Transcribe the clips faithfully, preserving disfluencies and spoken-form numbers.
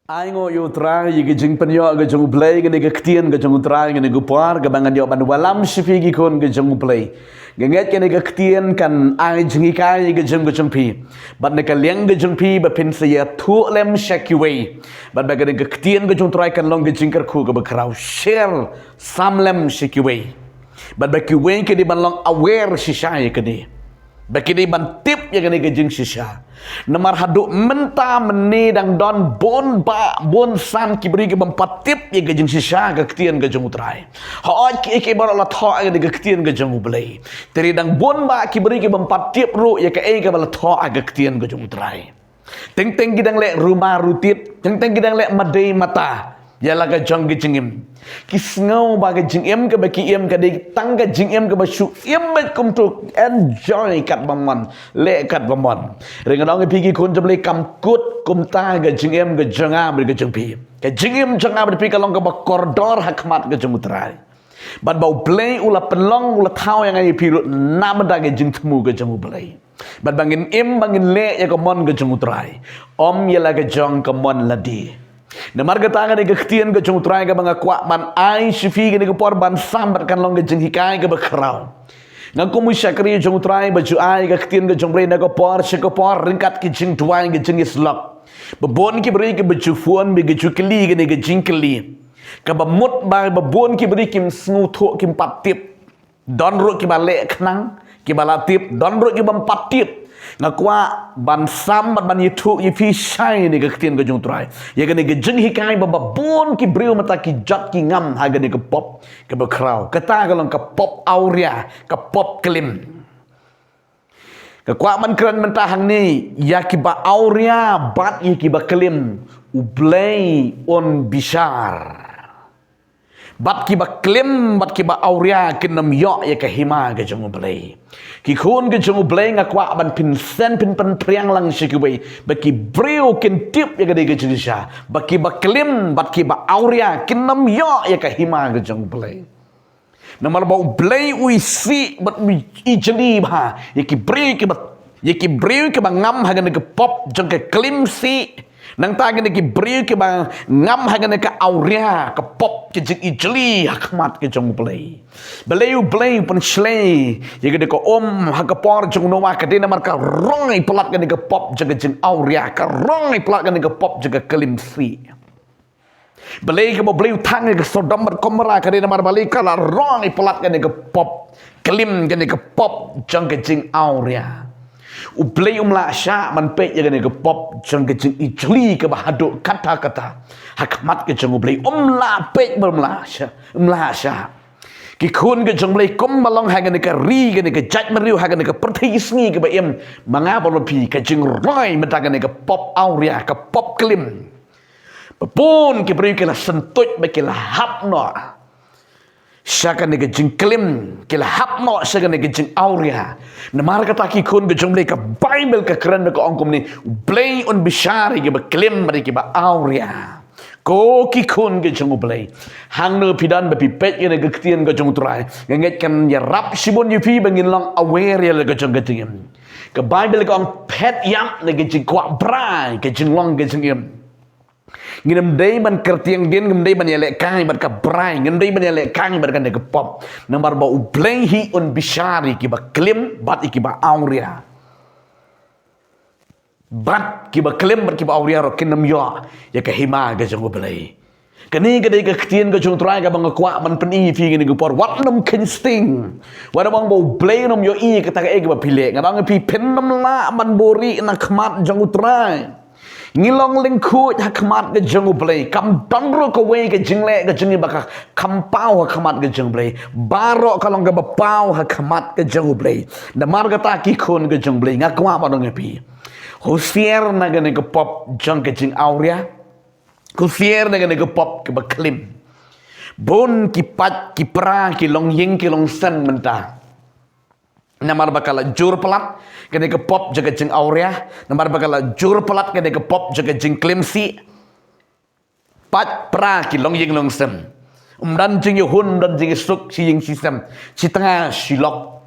Ai nguh ïa U Trai ïa ka jingpynïoh ka jong U Blei, kane ka ktien ka jong U Trai, kane ka por kaba ngan ïoh ban wallam sha phi ki khun ka jong U Blei. Nga ngeit kane ka ktien kan ai jinghikai ïa ka jong ka jong phi. Bad na ka liang ka jong phi ba phin sa ïathuh lem sha kiwei. Bad ba kane ka ktien ka jong U Trai kan long ka jingkyrkhu kaba khraw. Share sam lem sha kiwei. Bad ba kiwei ki dei ban long aware shisha ïa kane. Ba ki dei ban tip ïa kane ka jingshisha. Namar haduh mynta mynne dang don bun bah bun san ki briew ki bym pat tip ïa ka jingshisha ka ktien ka jong U Trai. Hooid ki ki baroh la thoh ïa kane ka ktien ka jong U Blei. Te dang bun bah ki briew ki bym pat tip ruh ïa kaei kaba la thoh ïa ka ktien ka jong U Trai. Teng teng ki dang leh ruma rutit, teng teng ki dang leh madei mata ïa la ka jong ka jingim. Ki sngew ba ka jingim kaba ki im ka dei tang ka jingim kaba shu im beit kumto, enjoy katba mon, leh katba mon. Hynrei nga ong ïa phi ki khun jong U Blei, kam kut kumta ka jingim ka jong nga bad ka jong phi. Ka jingim jong nga bad phi ka long kaba kordor ha khmat ka jong U Trai. Bad ba U Blei u la pynlong, u la thaw ïa nga ïa phi ruh na bynta ka jingthmu ka jong U Blei. Bad ba ngin im, ba ngin leh ïa ka mon ka jong U Trai, ym ïa la ka jong ka mon lade. Namar kata kane ka ktien ka jong U Trai kaba nga kwah ban ai sha phi kane ka por ban sam bad kan long ka jinghikai kaba khraw. Nga kum u shakri jong U Trai ba ju ai ka ktien ka jong U Blei na ka por sha ka por ryngkat ki jingduwai, ki jingïasyllok. Ba bun ki briew kiba ju phone, ba ki ju kylli kane ka jingkylli. Kaba mut ba, ba bun ki briew kim sngewthuh, kim pat tip. Don ruh kiba leh khnang, kiba la tip, don ruh kibym pat tip. Nga kwah ban sam bad ban ïathuh ïa phi shai ïa kane ka ktien ka jong U Trai. Ïa kane ka jinghikai ba, ba bun ki briew mynta ki jot ki ngam ha kane ka pop kaba khraw. Kata ka long ka pop awria, ka pop klim. Nga kwah ban kren mynta hangne ïa kiba awria bad ïa kiba klim, U Blei un bishar. Bad kiba klim bad kiba awria kin ym ïoh ïa ka hima ka jong U Blei. Ki khun ka jong U Blei, nga kwah ban pynsen, pynpynpriang lang sha kiwei, ba ki briew kin tip ïa kane ka jingshisha, ba kiba klim bad kiba awria kin ym ïoh ïa ka hima ka jong U Blei. Namar ba U Blei u isih bad u ijli bha ïa ki briew kiba, ïa ki briew kiba ngam ha kane ka pop jong ka klim sih. Nangta kine ki briew kiba ngam ha kane ka awria, ka pop, ka jingijli ha khmat ka jong U Blei. Balei U Blei u pynshlei ïa kane ka um ha ka por jong u Noah? Ka dei namar ka roi palat kane ka pop jong ka jingawria, ka roi palat kane ka pop jong ka klim sih. Balei kaba U Blei u thang ïa ka Sodom bad Gomorrah? Ka dei namar balei? Ka la roi palat kane ka pop klim, kane ka pop jong ka jingawria. U Blei um lah shah ban peit ïa kane ka pop jong ka jingijli kaba haduh katta katta ha khmat ka jong U Blei. Um lah peit, um lah shah, um lah shah. Ki khun ka jong U Blei, kumba long ha kane ka ri, kane ka jaitbynriew, ha kane ka pyrthei sngi kaba im, ma nga bad ma phi, ka jingroi mynta kane ka pop awria, ka pop klim. Ba bun ki briew ki la syntuid bad ki la hap noh sha kane ka jingklim, ki la hap noh sha kane ka jingawria. Namar kata ki khun ka jong U Blei, ka Baibl ka kren bad ka ong kumne, U Blei un bishar ïa kiba klim bad ïa kiba awria. Ko ki khun ka jong U Blei, hangno phi don ba phi peit ïa kane ka ktien ka jong U Trai, nga ngeit kan ïarap shibun ïa phi ba ngin long aware ïa la ka jong ka jingim. Ka Baibl ka ong, phet ïap na ka jingkwah brai, ka jinglong ka jingim. Ngim dei ban kyrtiang dien, ngim dei ban ïalehkai bad ka brai, ngim dei ban ïalehkai bad kane ka pop. Namar ba U Blei hi un bishar ïa kiba klim bad ïa kiba awria. Bad kiba klim bad kiba awria ruh kin ym ïoh ïa ka hima ka jong U Blei. Kane ka dei ka ktien ka jong U Trai kaba nga kwah ban pyni ïa phi kane ka por. Wat nym kheiñ sting. Wat nym ong ba U Blei un ym ïohi ïa kata kaei kaba phi leh. Nga ong ïa phi, phin ym lah ban buhrieh na khmat jong U Trai. Ngi long lyngkhuid ha khmat ka jong U Blei. Kam don ruh kawei ka jingleh ka jong ngi ba ka kham paw ha khmat ka jong U Blei. Baroh ka long kaba paw ha khmat ka jong U Blei. Namar kata ki khun ka jong U Blei, nga kwah ban ong ïa phi, husiar na kane ka pop jong ka jingawria. Husiar na kane ka pop kaba klim. Bun ki pait, ki pra, ki longïing, ki longsem mynta. Namar ba ka la jur palat kane ka pop jong ka jingawria, namar ba ka la jur palat kane ka pop jong ka jingklim sih. Pait pra ki longïing longsem. Ym don jingïahun, ym don jingïasuk, shi ïing shi sem, shi tnga shi lok.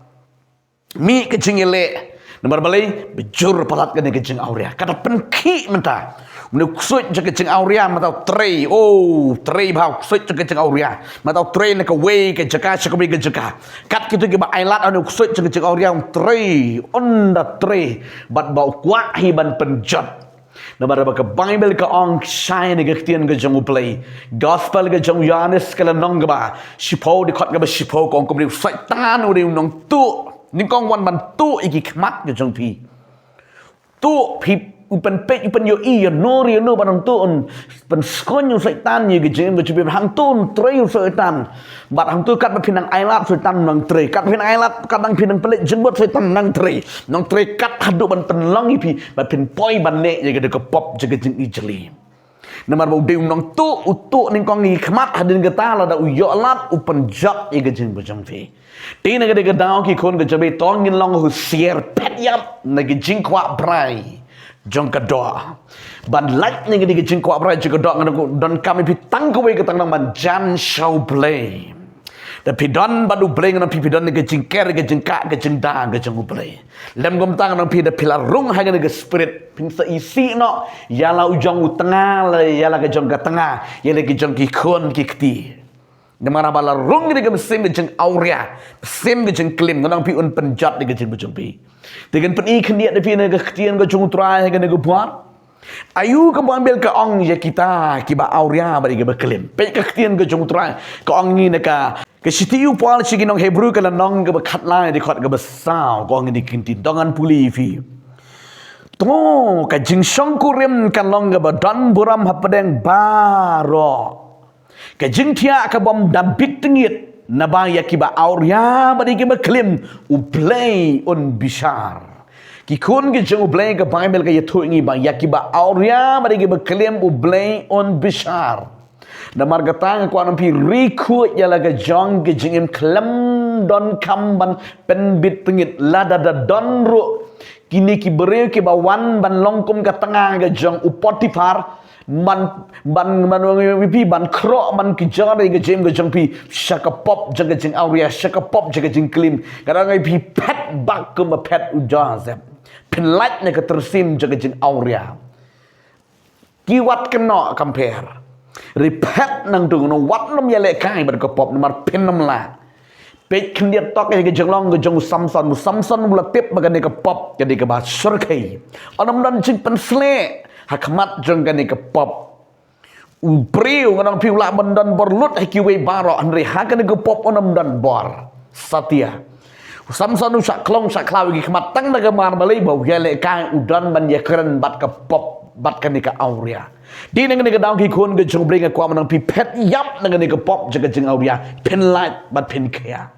Mih ka jingïaleh. Namar balei? Ba jur palat kane ka jingawria. Ka da pynkhih mynta. Une u ksuid jong ka jingawria, mynta u trei, oh, trei bha u ksuid jong ka jingawria. Mynta u trei na kawei ka jaka sha kawei ka jaka. Kat kito kiba ailad, une u ksuid jong ka jingawria un trei, un da trei. Bad ba u kwah hi ban pynjot. Namar ba ka Baibl ka ong shai na ka ktien ka jong U Blei. Gospel ka jong u Ïoannis ka lynnong kaba shiphew, dkhot kaba shiphew, ka ong kumne, u Soitan u dei u nongtuh. Nyngkong u wan ban tuh ïa ki khmat ka jong phi. Tuh phi, u pynpeit, u pynïohi ïano re ïano, bad hangto un pynskhem u Soitan ïa ka jingim ka jong phi, hangto un trei u Soitan. Bad hangto katba phi nang ailad, Soitan nang trei. Katba phi nang ailad, katba phi nang pynleit jingmut, Soitan nang trei. Nang trei kat haduh ban pynlong ïa phi ba phin poi ban leh ïa ka pop jong ka jingijli. Namar ba u dei u nongtuh, u tuh nyngkong ïa ki khmat, hadien kata lada u ïoh lad, u pynjot ïa ka jingim ka jong phi. Te na kane ka daw, ki khun ka jong U Blei, to ngin long husiar, phet ïap na ki jingkwah brai jong ka doh. Ban lait na kine ki jingkwah brai jong ka doh, ngan donkam ïa phi tang kawei ka tnat, ban jan sha U Blei. Da phi don bad U Blei, ngan ong ïa phi, phi don na ka jingker, ka jingkah, ka jingda ka jong U Blei. Lem kumta, ngan ong ïa phi, da phi la rung ha kane ka spirit, phin sa isih noh ïa la u jong u tnga, la ïa la ka jong ka tnga, ïa la ka jong ki khun ki kti. Namar ba la rung ïa ka mynsiem ka jingawria, mynsiem ka jingklim, ngan ong ïa phi, un pynjot ïa ka jingim ka jong phi. Te ngan pyni khyndiat ïa phi na ka ktien ka jong U Trai ha kane ka por. Aïu ka Baibl ka ong ïa kita kiba awria bad ïa kiba klim? Peit ka ktien ka jong U Trai ka ong ïa ngi na ka, ka shithi u Paul sha ki nong Hebru, ka lynnong kaba khatlai, dkhot kaba saw, ka ong ïa ngi, kynti, to ngan pule ïa phi. To ka jingshongkurim kan long kaba don burom hapdeng baroh. Ka jingthiah kabym da bit tngit, naba ïa kiba awria bad ïa kiba klim U Blei un bishar. Ki khun ki jong U Blei, ka Baibl ka ïathuh ïa ngi ba ïa kiba awria bad ïa kiba klim U Blei un bishar. Namar kata nga kwah ngan ong ïa phi, ri khuid ïa la ka jong ka jingim, khlem donkam ban pynbit tngit, lada da don ruh kine ki briew kiba wan ban long kum ka tnga ka jong u Potiphar, ban, ban, ban, ban, ban khroh, ban kjor ïa ka jingim ka jong phi sha ka pop jong ka jingawria, sha ka pop jong ka jingklim. Ka dang ai phi phet bak kumba phet u Joseph. Phin lait na ka tyrsim jong ka jingawria. Ki wat kynnoh compare. Ri phet nangta, ngan ong wat nym ïalehkai bad ka pop namar phin nym lah. Peit khyndiat tok ïa ka jinglong ka jong u Samson. U Samson u la tip ba kane ka pop ka dei kaba shyrkhei. Ym don jingpynsleh ha khmat jong kane ka pop. U briew, ngan ong ïa phi, u lah ban don bor lut ha kiwei baroh, hynrei ha kane ka pop um don bor. Satia. U Samson u shah khlong shah khlaw ïa ki khmat tang da ka mar balei? Ba u ïalehkai, u don ban ïakren bad ka pop, bad kane ka awria. Te na kane ka daw, ki khun ki jong U Blei, nga kwah ban ong ïa phi, phet ïap na kane ka pop jong ka jingawria, phin lait bad phin khia.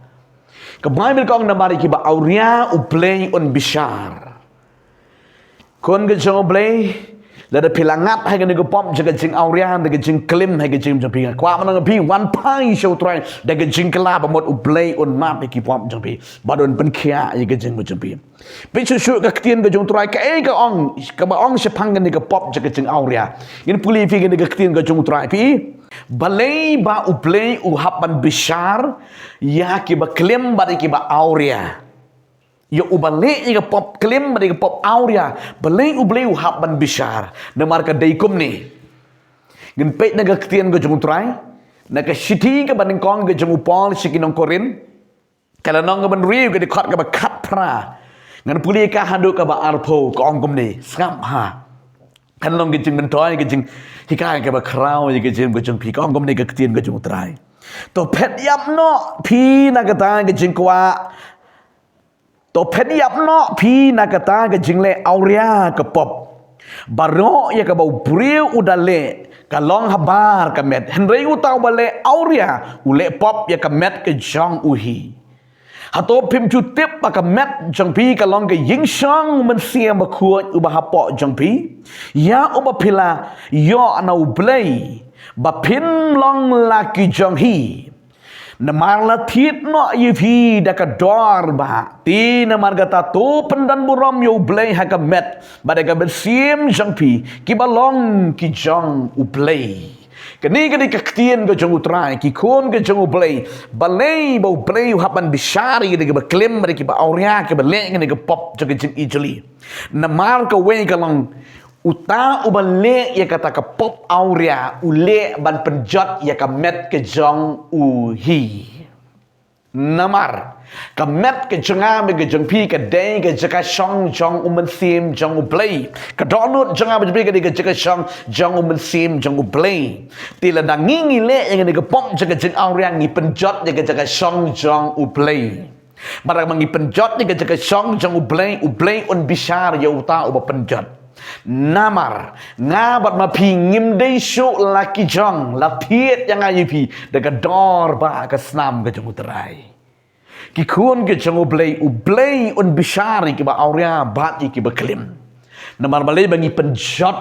Ka Baibl ka ong namar ïa kiba awria U Blei un bishar. Khun ki jong U Blei, lada phi la ngat ha kane ka pop jong ka jingawria, da ka jingklim ha ka jingim jong phi, nga kwah ban ong ïa phi, wan phai sha U Trai da ka jingkylla, ba mut U Blei un map ïa ki pop jong phi, bad un pynkhiah ïa ka jingim jong phi. Peit shuh shuh ka ktien ka jong U Trai, kaei ka ong, kaba ong shaphang kane ka pop jong ka jingawria. Ngin pule ïa phi kane ka ktien ka jong U Trai, phi. Balei ba U Blei u hap ban bishar ïa kiba klim bad ïa kiba awria? Ïa uba leh ïa ka pop klim bad ïa ka pop awria, balei U Blei u hap ban bishar? Namar ka dei kumne. Ngin peit na ka ktien ka jong U Trai, na ka shithi kaba nyngkong ka jong u Paul sha ki nong Korinth, ka lynnong kaba hynriew, ka dkhot kaba khatphra. Ngan pule ïa ka haduh kaba arphew, ka ong kumne, sngap ha. Kan long ka jingmyntoi, ka jinghikai kaba khraw ïa ka jingim ka jong phi, ka ong kumne ka ktien ka jong U Trai. To phet ïap noh phi na kata ka jingkwah To phet ïap noh phi na kata ka jingleh awria ka pop. Baroh ïa kaba u briew u da leh ka long habar ka met. Hynrei uta uba leh awria u leh pop ïa ka met ka jong u hi. Hato phim ju tip ba ka met jong phi ka long ka ïingshong Mynsiem Bakhuid uba hapoh jong phi, ïa uba phi la ïoh na U Blei, ba phim long la ki jong hi? Namar la thied noh ïa phi da ka dor bah. Te namar kata to pyndon burom ïa U Blei ha ka met bad ha ka mynsiem jong phi, kiba long ki jong U Blei. Kane ka dei ka ktien ka jong U Trai, ki khun ka jong U Blei. Balei ba U Blei u hap ban bishar ïa kiba klim bad kiba awria, kiba leh kane ka pop jong ka jingijli? Namar kawei ka long Uta uba leh ïa kata ka pop awria, u leh ban pynjot ïa ka met ka jong u hi. Namar ka met ka jong nga bad ka jong phi ka dei ka jaka shong jong u Mynsiem jong U Blei. Ka dohnud jong nga bad jong phi ka dei ka jaka shong jong u Mynsiem jong U Blei. Te lada ngi ngi leh ïa kane ka pop jaka jingawria, ngi pynjot ïa ka jaka shong jong U Blei. Bad haba ngi pynjot ïa ka jaka shong jong U Blei, U Blei un bishar ïa uta uba pynjot. Namar nga bad ma phi ngim dei shuh la ki jong, la thied ïa nga ïa phi da ka dor bad ka snam ka jong U Trai. Ki khun ka jong U Blei, U Blei un bishar ïa kiba awria bad ïa kiba klim. Namar balei? Ba ngi pynjot,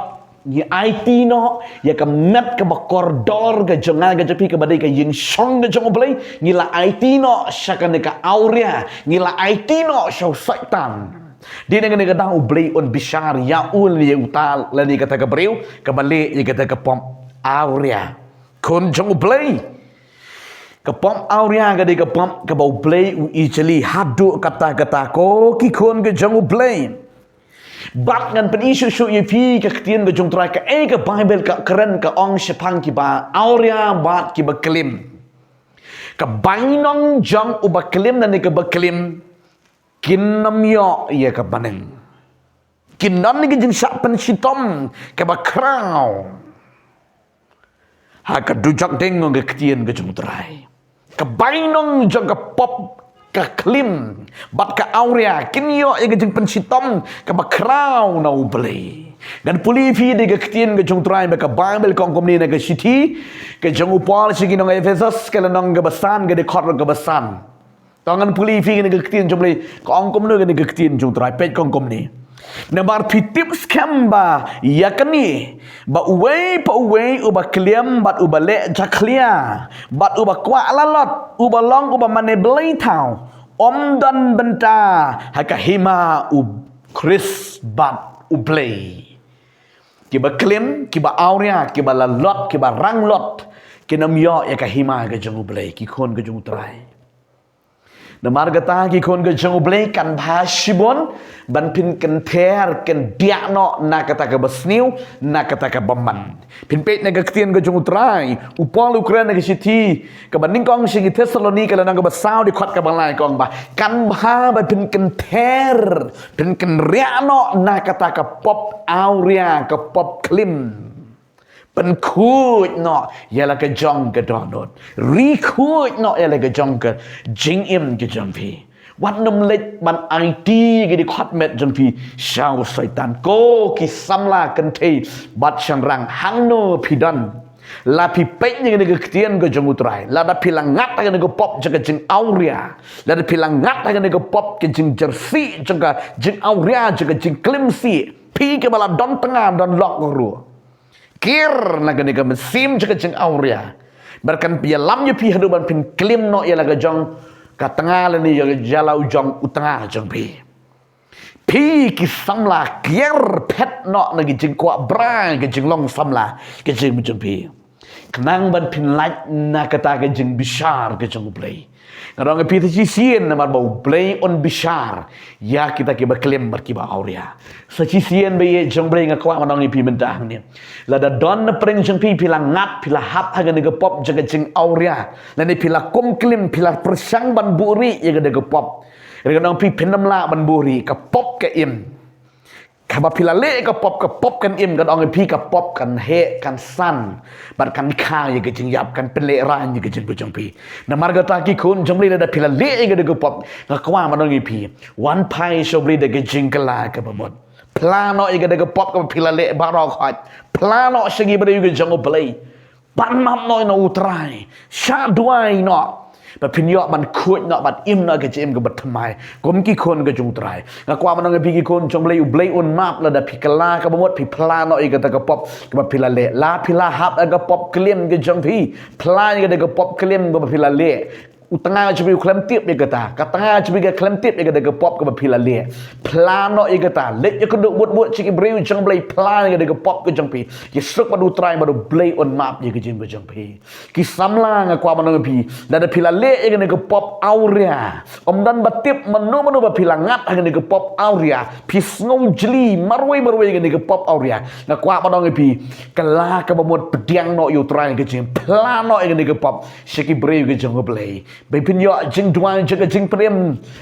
ngi aiti noh ïa ka met kaba kordor ka jong nga ka jong phi kaba dei ka ïingshong ka jong U Blei, ngi la aiti noh sha kane ka awria, ngi la aiti noh sha u Soitan. Dei na kane ka daw U Blei un bishar ïa u lane ïa uta lane kata ka briew kaba leh ïa kata ka pop awria. Khun jong U Blei, ka pop awria ka dei ka pop kaba U Blei u ijli haduh katta katta, ko ki khun ka jong U Blei. Bad ngan pyni shuh shuh ïa phi ka ktien ka jong U Trai, kaei ka Baibl ka kren, ka ong shaphang kiba awria bad kiba klim. Ka bainong jong uba klim lane kaba klim kin ym ïoh ïa ka bneng. Kin don ïa ka jingshah pynshitom kaba khraw ha ka dujok deng, ong ka ktien ka jong U Trai. Ka bainong jong ka pop ka klim bad ka awria kin ïoh ïa ka jingpynshitom kaba khraw na U Blei. Ngan pule ïa phi da ka ktien ka jong U Trai, ba ka Baibl ka ong kumne na ka shithi ka jong u Paul sha ki nong Ephesos, ka lynnong kaba san, ka dkhot kaba san. To ngan pule ïa phi kane ka ktien jong U Blei, ka ong kumno kane ka ktien jong U Trai, peit ka ong kumne. Namar phi tip skhem ba ïa kane, ba uwei pa uwei uba klim bad uba leh jakhlia bad uba kwah lalot, uba long uba mane blei thaw, um don bynta ha ka hima U Khrist bad U Blei. Kiba klim, kiba awria, kiba lalot, kiba ranglot kin ym ïoh ïa ka hima ka jong U Blei, ki khun ka jong U Trai. Namar kata ki khun ka jong U Blei, kan bha shibun ban phin kynther, kyndiah noh na kata kaba sniew, na kata kaba man. Phin peit na ka ktien ka jong U Trai, u Paul u kren na ka shithi kaba nyngkong sha ki Thessaloni, ka lynnong kaba saw, dkhot kaba lai, ka ong ba kan bha ba phin kynther, phin kynriah noh na kata ka pop awria, ka pop klim. Pynkhuid noh ïa la ka jong ka dohnud. Ri khuid noh ïa la ka jong ka jingim ka jong phi. Wat nym leit ban aiti ïa ka dkhot met jong phi sha u Soitan. Ko ki samla kynthei bad shynrang, hangno phi don, la phi peit ïa kane ka ktien ka jong U Trai, lada phi la ngat ha kane ka pop jong ka jingawria, lada phi la ngat ha kane ka pop ka jingjarsih jong ka jingawria, jong ka jingklim sih, phi kaba la don tnga don lok ruh, kiar na kane ka mynsiem jong ka jingawria. Bad kan ïalam ïa phi haduh ban phin klim noh ïa la ka jong ka tnga lane ïa la u jong u tnga jong phi. Phi ki samla, kiar phet noh na ka jingkwah brai, ka jinglong samla ka jingim jong phi, khnang ban phin lait na kata ka jingbishar ka jong U Blei. Nga ong ïa phi, sa shisien namar ba U Blei un bishar ïa kita kiba klim bad kiba awria. Sa shisien ba ïeit jong U Blei, nga kwah ban ong ïa phi mynta hangne, lada don na pdeng jong phi, phi la ngat, phi la hap ha kane ka pop jong ka jingawria, lane phi la kum klim, phi la pyrshang ban buhrieh ïa kane ka pop. Nga ong ïa phi, phin ym lah ban buhrieh, ka pop ka im. Haba phi la leh ka pop, ka pop kan im, kan ong ïa phi, ka pop kan heh, kan san bad kan kha ïa ka jingïap, kan pynlehraiñ ïa ka jingim ka jong phi. Namar kata ki khun jong U Blei, lada phi la leh ïa kane ka pop, nga kwah ban ong ïa phi, wan phai sha U Blei da ka jingkylla kaba mut. Phla noh ïa kane ka pop kaba phi la leh baroh khoit. Phla noh sha ki briew ka jong U Blei. Pan map noh na U Trai, shah duwai noh, ba phin ïoh ban khuid noh bad im noh ka jingim kaba thymmai kum ki khun ka jong U Trai. Nga kwah ban ong ïa phi ki khun jong U Blei, U Blei un map lada phi kylla kaba mut, phi phla noh ïa kata ka pop kaba phi la leh. La phi la hap ïa ka pop klim ka jong phi, phla ïa kata ka pop klim kaba phi la leh. U tnga jong phi u khlem tip ïa kata. Ka tnga jong phi ka khlem tip ïa ka da ka pop kaba phi la leh. Phla noh ïa kata. Leit ïakynduh bud bud sha ki briew jong U Blei, phla ïa ka da ka pop ka jong phi. Ïa suk bad U Trai bad U Blei un map ïa ka jingim ka jong phi. Ki samla, nga kwah ban ong ïa phi, lada phi la leh ïa kane ka pop awria, ym don ba tip mano mano ba phi la ngat ha kane ka pop awria, phi sngew jli marwei marwei ïa kane ka pop awria. Nga kwah ban ong ïa phi, kylla kaba mut, pdiang noh ïa U Trai ha ka jingim, phla noh ïa kane ka pop sha ki briew ka jong U Blei. Ba phin ïoh jingduwai jong ka jingpynim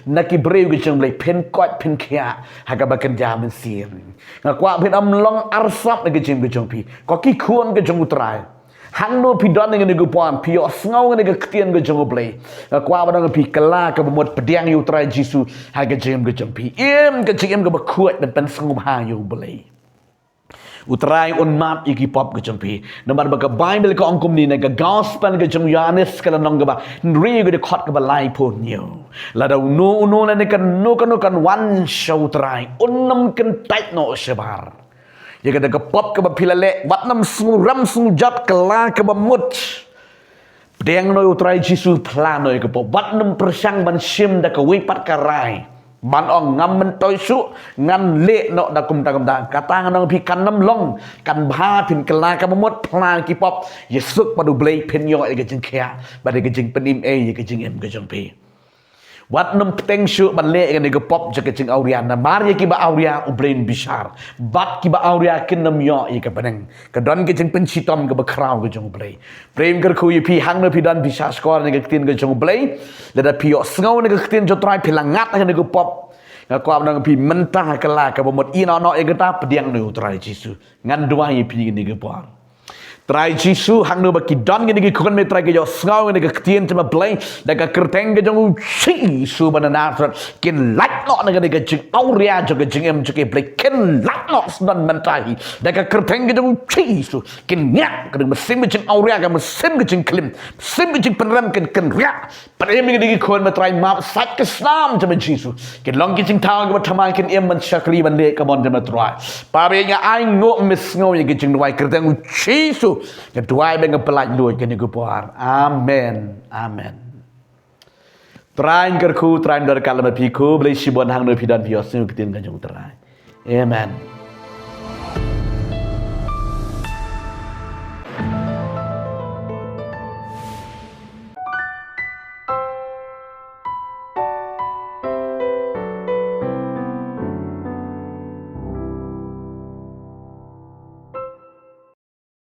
na ki briew ka jong U Blei, phin koit phin khiah ha kaba kynja mynsiem. Nga kwah phin ym long arsap ha ka jingim ka jong phi. Ko ki khun ka jong U Trai, hangno phi don ha kane ka por, phi ïohsngew ïa kane ka ktien ka jong U Blei, nga kwah ban ong ïa phi, kylla kaba mut, pdiang ïa U Trai Jisu ha ka jingim ka jong phi. Im ka jingim kaba khuid ban pynsngewbha ïa U Blei. U Trai un map ïa ki pop ka jong phi. Namar ba ka Baibl ka ong kumne, na ka Gospel ka jong u Ïoannis, ka lynnong kaba hynriew, ka dkhot kaba laiphew hynñiew, lada uno uno lane kano kano kan wan sha U Trai, un ym kyntait noh shabar. Ïa ka da ka pop kaba phi la leh, wat nym sngew rem sngew jot, kylla kaba mut, pdiang noh ïa U Trai Jisu, phla noh ïa ka pop. Wat nym pyrshang ban shim da kawei pat ka rai, ban ong, ngam myntoi shuh, ngan leh noh da kumta kumta. Kata ngan ong ïa phi, kan ym long. Kan bha phin kylla kaba mut, phla ki pop, ïa suk bad U Blei, phin ïoh ïa ka jingkhiah bad ïa ka jingpynim ei ïa ka jingim ka jong phi. Wat nym bteng shuh ban leh ïa kane ka pop jong ka jingawria, namar ïa kiba awria U Blei un bishar, bad kiba awria kin ym ïoh ïa ka bneng. Ka don ka jingpynshitom kaba khraw ka jong U Blei. Pyrshang kyrkhu ïa phi, hangno phi don, phi sngap skhor ïa ka ktien ka jong U Blei. Lada phi ïohsngew ïa ka ktien jong U Trai, phi la ngat ha kane ka pop, nga kwah ban ong ïa phi, mynta kylla kaba mut, ïehnoh noh ïa kata, pdiang noh ïa U Trai Jisu. Ngan duwai ïa phi kane ka por. Trai Jisu, hangno ba ki don kine ki khun, me Trai, ki ïohsngew ïa kane ka ktien jong U Blei, da ka kyrteng ka jong U Jisu ba na Nasareth, kin lait noh na kane ka jingawria jong ka jingim jong ki, Blei, kin lait noh shuh mynta hi. Da ka kyrteng ka jong U Jisu, kin ngiah ka mynsiem ka jingawria, ka mynsiem ka jingklim, mynsiem ka jingpynrem, kin, kin riah. Pynrem ïa kine ki khun, me Trai, map sait ka snam jong U Jisu. Kin long ki jingthaw kiba thymmai, kin im ban shakri ban leh ka mon jong me Trai. Pap ïa nga, ai nguh, me sngew ïa ki jingduwai, kyrteng U Jisu nga duwai bad nga pyllait luid kane ka por. Amen. Amen. Trai un kyrkhu, Trai un donkam lem bad phi, khublei shibun, hangno phi don, phi ïohsngew ïa ka ktien ka jong U Trai. Amen.